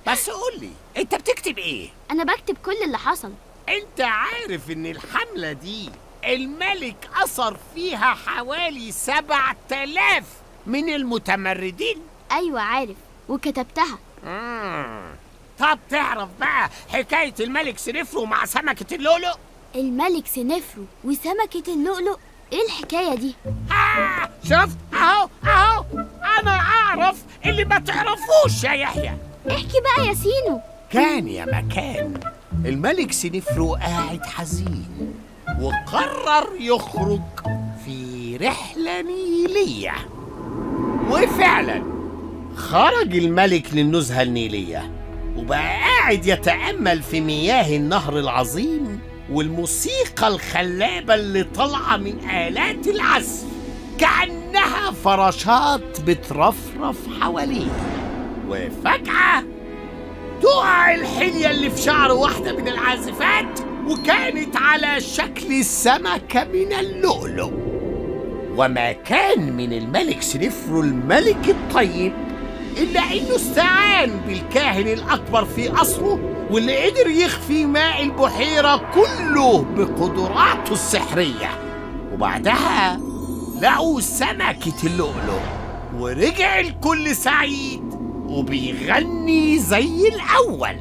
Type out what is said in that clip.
بس قول لي، انت بتكتب ايه؟ انا بكتب كل اللي حصل. انت عارف ان الحملة دي الملك أثر فيها حوالي 7000 من المتمردين؟ ايوه عارف، وكتبتها. طب تعرف بقى حكاية الملك سنفرو مع سمكة اللؤلؤ؟ الملك سنفرو وسمكة اللؤلؤ؟ ايه الحكاية دي؟ شفت؟ اهو اهو، انا اعرف اللي ما تعرفوش يا يحيى. احكي بقى يا سينو. كان يا مكان الملك سنفرو قاعد حزين، وقرر يخرج في رحلة نيلية. وفعلا خرج الملك للنزهة النيلية، وبقى قاعد يتأمل في مياه النهر العظيم والموسيقى الخلابة اللي طالعة من آلات العزف كأنها فراشات بترفرف حواليه. وفجأة تقع الحلية اللي في شعر واحدة من العازفات، وكانت على شكل سمكة من اللؤلؤ. وما كان من الملك سنفرو الملك الطيب إلا إنه استعان بالكاهن الأكبر في قصره، واللي قدر يخفي ماء البحيرة كله بقدراته السحرية. وبعدها لقوا سمكة اللؤلؤ، ورجع الكل سعيد وبيغني زي الأول.